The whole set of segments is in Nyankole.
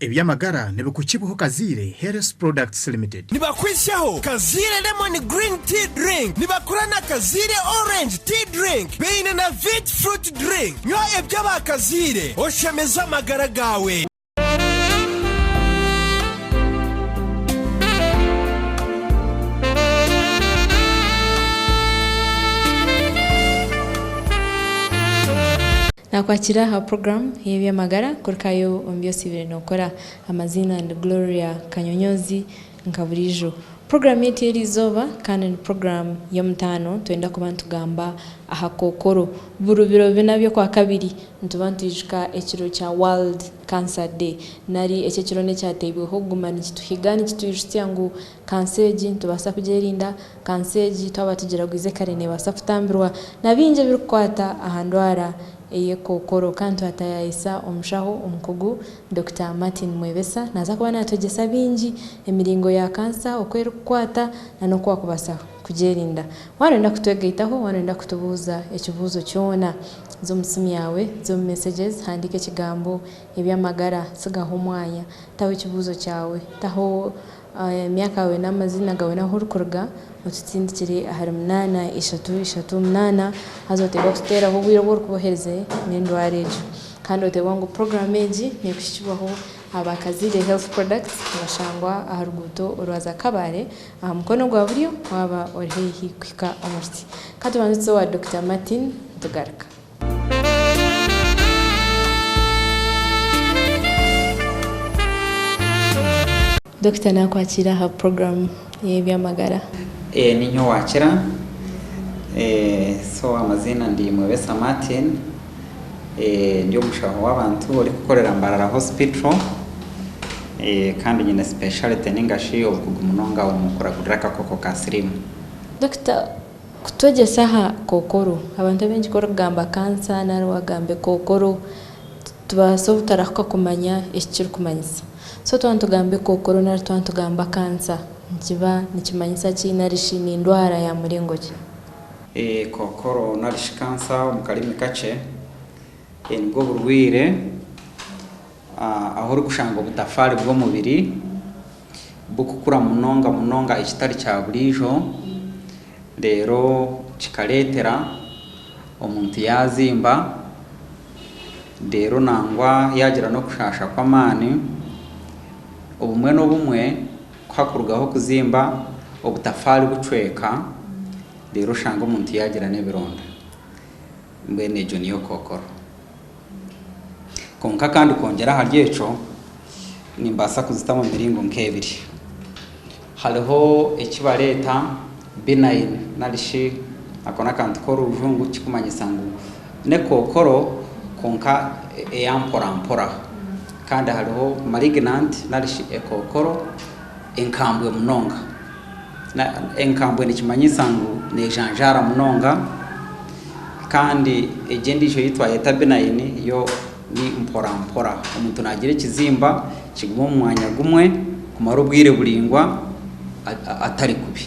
Eby'amagara nibikukibwaho Kaziire Health Products Limited. Nibakwitsyaho Kaziire Lemon Green Tea Drink, nibakora na Kaziire Orange Tea Drink, baine na Vit Fruit Drink. Nywa eby'aba Kaziire oshemeze amagara gaawe. Nakwakira aha puroguramu y'eby'amagara kurukayo omu bi osiibire nookora. Amaziina ndi Gloria Kanyonyozi nka buriijo. Puroguramu yaitu y'eriizooba kandi ni puroguramu y'omutaano nitwenda kuba nitugamba aha kookoro. Buri biro bina by'okwakabiri nituba nitwijuka ekiro kya World Cancer Day nari eki ekiro n'ekyateibweho kuguma nikituhiga nikitwijutsya ngu kansa egi nitubaasa kugyerinda, kansa egi twaba tugiragwize kare neebaasa kutambirwa na bingi ebirikukwata aha ndwara ey'ekookoro. Kandi twataayaayisa omushaho omukugu Dokita Martin Mwebesa naaza kuba naatwegyesa bingi, emiringo ya kansa, oku erikukwata na n'oku waakubaasa kugyerinda. Waaba nooyenda kutwegaitaho, waaba nooyenda kutubuuza ekibuuzo kyona, za omu simu yaawe, za omu messages, handiika ekigambo eby'amagara, tsigaho omwanya, taho ekibuuzo kyawe, taho Emyaka yaawe n'amaziina gaawe n'ahu orikuruga otutindikire ahari munaana ishatu ishatu munaana haza oteebwa kututeeraho obwire obu orikuba oherize n'endwara egyo. Kandi oteebwa ngu puroguraamu egi neekuhikibwaho aba Kaziire Health Products nibashangwa aha ruguuto orwaza Kabale aha mukono gwa buryo waaba ori haihi kuhika omu ruti. Ka tubanze tuze owa Dokita Martin tugaruka. Dokita naakwakiira aha puroguraamu y'eby'amagara. Ninyowe Wakira, so amaziina ndi Mwebesa Martin, ndi omushaho w'abantu orikukorera Mbarara Hospital kandi nyine speciality ninga shi obukugu munonga omu kuragurira akakooko ka siriimu. Dokita, Kutwegyesa aha kookoro. Abantu abaingi ku orikugamba kansa nari waagamba ekookoro, tubaasa obutarahuka kumanya eki kirikumanyisa. So twaba nitugamba ekookoro nari twaba nitugamba kansa, nikiba nikimanyisa ki nari shi ni ndwara ya muringo ki? Ekookoro nari shi kansa omu karimi kakye, nibwo burwaire ahu orikushanga obutafaari bw'omubiri bukukura munonga munonga ekitari kya buriijo reero kikareetera omuntu yaazimba reero nangwa yaagira n'okushaasha kw'amaani. Obumwe n'obumwe ku hakurugaho okuzimba obutafaari bucweka reero oshanga omuntu yaagira n'ebironda. Mbwenu egyo niyo kookoro. Kwonka kandi kwongyera ahari ekyo, nimbaasa kuzita omu miringo nk'ebiri. Hariho eki bareeta benign nari shi ako n'akantu k'orujungu kirikumanyisa ngu n'ekookoro kwonka eya mporampora. Kandi hariho malignant nari shi ekookoro enkambwe munonga. Enkambwe nikimanyisa ngu neejanjaara munonga kandi egi endiijo ei twayeta benign yo ni mpora mpora. Omuntu naagira ekizimba kiguma omu mwanya gumwe kumara obwire buraingwa atari kubi.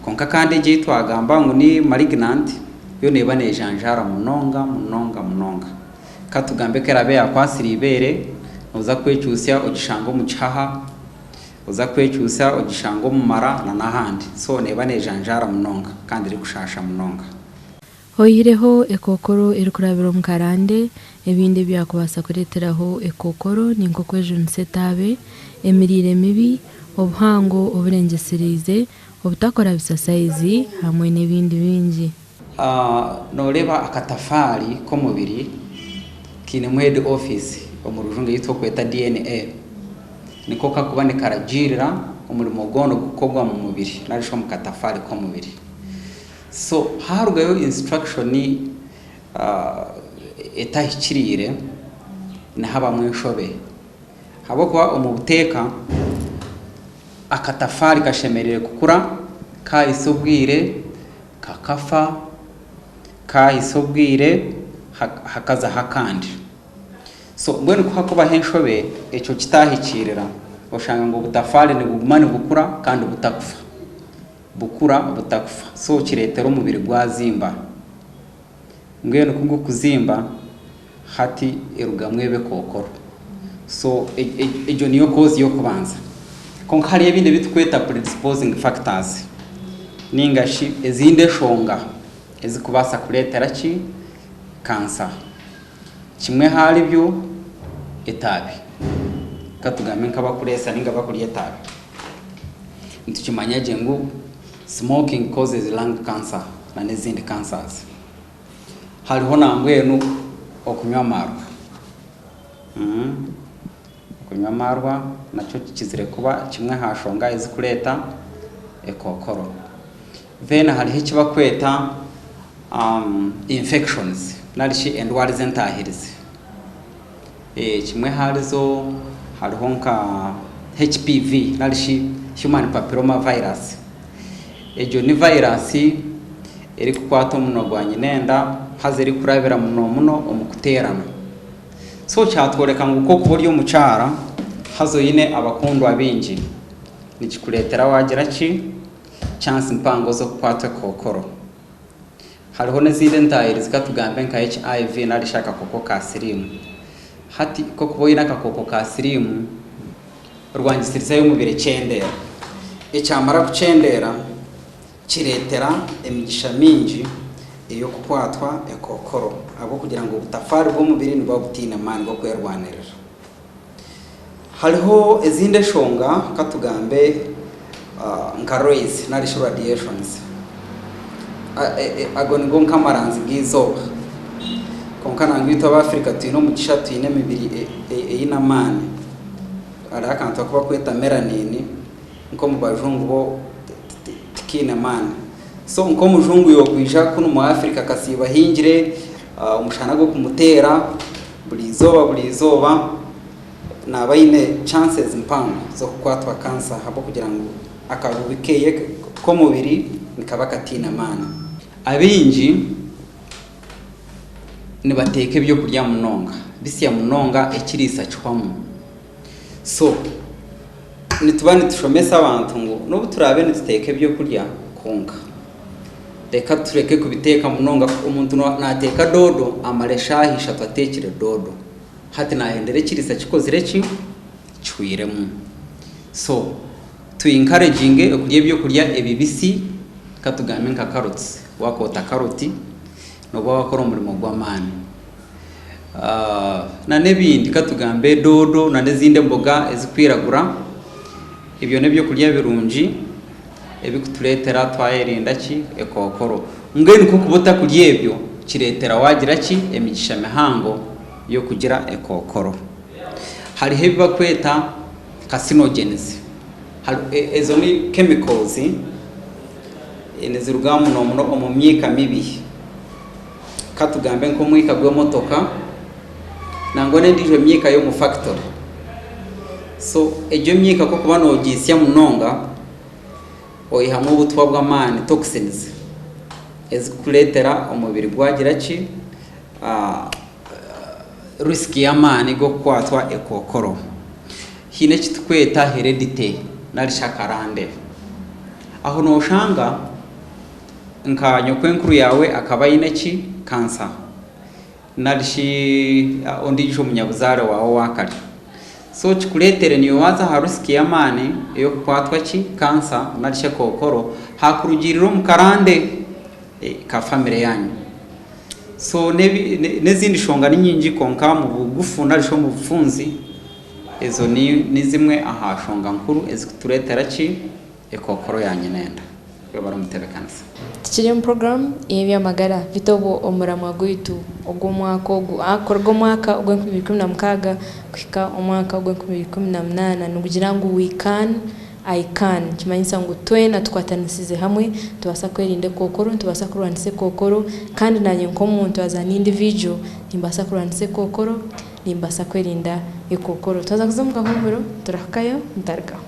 Kwonka kandi egi ei twagamba ngu ni malignant yo neeba neejanjaara munonga munonga munonga. Ka tugambe ku eraabe yaakwatsire eibeere, nooza kwekyusya ogishange omu kihaha. Oza kwekyusa ogishanga omu mara na n'ahandi. So neeba nejanjaara munonga kandi erikushaasha munonga. Oihireho ekookoro erikurabira omu karande, ebindi ebyakubaasa kureeteraho ekookoro ni nk'okwejunisa etaabe, emiriire mibi, obuhango oburengyesereize, obutakora bisasayizi hamwe n'ebindi bingi. Nooreeba akatafaari k'omubiri kainemu head office omu rujungu ei turikweta DNA. Niko kakuba nikaragiirira omurimo gwona ogurikukorwa omu mubiri nari shi omu katafaari k'omubiri. So haarugayo instruction etahikiriire nihabamu enshobe ahabw'okuba omu buteeka akatafaari kashemereire kukura kaahitsya obwire kakafa, kaahitsya obwire hakazaho akandi. So mbwenu ku hakubaho enshobe ekyo kitaahikiirira, oshanga ngu obutafaari nibuguma nibukura kandi butakufa. Bukura butakufa. So kireetera omubiri gwazimba. Mbwenu ku gukuzimba, hati erugamu eba ekookoro. So egyo niyo cause y'okubanza. Kwonka hariho ebindi ebi turikweta predisposing factors ninga shi ezindi enshonga ezikubaasa kureetera ki kansa. Kimwe ahari byo etaabe. Katugambe nk'abakureesa ninga abakurya etaabe. Nitukimanya gye ngu smoking causes lung cancer na n'ezindi cancers. Hariho nambwenu okunywa amaarwa. Okunywa amaarwa nakyo kikizire kuba kimwe aha nshonga ezikureeta ekookoro. Then hariho eki barikweta infections nari shi endwara ez'entaahirizi. Kimwe aharizo hariho nka HPV nari shi human papilloma virus. Egyo ni virus erikukwata omunwa gwa nyinenda haza erikurabira muno muno omu kuteerana. So kyatworeka ngu ku orikuba ori omukyara haza oine abakundwa baingi, nikikureetera waagira ki? Chance mpango z'okukwatwa ekookoro. Hariho n'ezindi entaahirizi katugambe nka HIV nari shi akakooko ka siriimu. Hati ku orikuba oine akakooko ka siriimu, rwangisiriza y'omubiri ekyendeera. Ekyamara kukyendeera, kireetera emigisha mingi ey'okukwatwa ekookoro ahabw'okugira ngu obutafaari bw'omubiri nibuba butaine maani g'okwerwanirira. Hariho ezindi enshonga katugambe nka rays nari shi radiations. Ago nigo nk'amaranzi g'eizooba. Kwonka nangwa itwe ab'Africa twine omugisha twine emibiri eine amaani. Hariho akantu aku barikweta melanin nk'omu bajungu bo tikaine maani. So nk'omujungu yookwija kunu omu Africa akasiiba ahingire omushana gukumuteera buri izooba buri izooba naaba aine chances mpango z'okukwatwa kansa ahabw'okugira ngu akabubi keeye k'omubiri nikaba kataine maani. Abaingi nibateeka ebyokurya munonga, bisya munonga ekiriisa kihwamu. So nituba nitushomesa abantu ngu n'obu turaabe nituteeka ebyokurya kwonka reka tureke kubiteeka munonga. Omuntu naateeka doodo amara eshaaha ishatu ateekire doodo, hati naahendera ekiriisa kikozire ki? Kihwairemu. So tu encouraginge okurya ebyokurya ebibisi katugambe nka carrots, waakoota carrot nooba waakora omurimo gw'amaani. N'ebindi katugambe doodo n'ezindi emboga ezirikwiragura, ebyo n'ebyokurya birungi ebirikutureetera twayerinda ki ekookoro. Mbwenu ku orikuba otakurya ebyo, kireetera waagira ki emigisha mihango y'okugira ekookoro. Hariho ebi barikweta carcinogens, ezo ni chemicals niziruga muno muno omu myika mibi. Katugambe nk'omwika gw'emotoka nangwa n'endiijo myika y'omu fakitori. So egyo emyika ku orikuba noogiitsya munonga, oihamu obutwa bw'amaani toxins ezirikureetera omubiri gwagira ki, risk y'amaani g'okukwatwa ekookoro. Haine eki turikweta heredity nari shi akarande. Aho nooshanga Nka nyokwenkuru yaawe akaba aine ki? Kansa. Nari shi ondiijo munyabuzaare waawe owa kare. So kikureetere niiwe waaza aha risk y'amaani ey'okukwatwa ki? Kansa nari shi ekookoro haakurugiirira omu karande ka famire yaanyu. So n'ezindi nshonga ni nyingi kwonka omu bugufu nari shi omu bufunzi ezo ni zimwe aha nshonga nkuru ezikutureetera ki? Ekookoro ya nyinenda. Webare omutebekanisa. Tukiri omu puroguraamu ey'eby'amagara beitu obwo omuramwa gwaitu ogw'omwaka ogu kuruga omwaka ogw'enkumi ibiri ikumi na mukaaga kuhika omwaka ogw'enkumi ibiri ikumi na munaana nigugira ngu We Can, I Can nikimanyisa ngu twena tukwatanisize hamwe nitubaasa kwerinda ekookoro, nitubaasa kurwanisa ekookoro kandi naanye nk'omuntu as an individual nimbaasa kurwanisa ekookoro, nimbaasa kwerinda ekookoro. Twaza kuza omu kahuumuro turahukayo mutarugaho.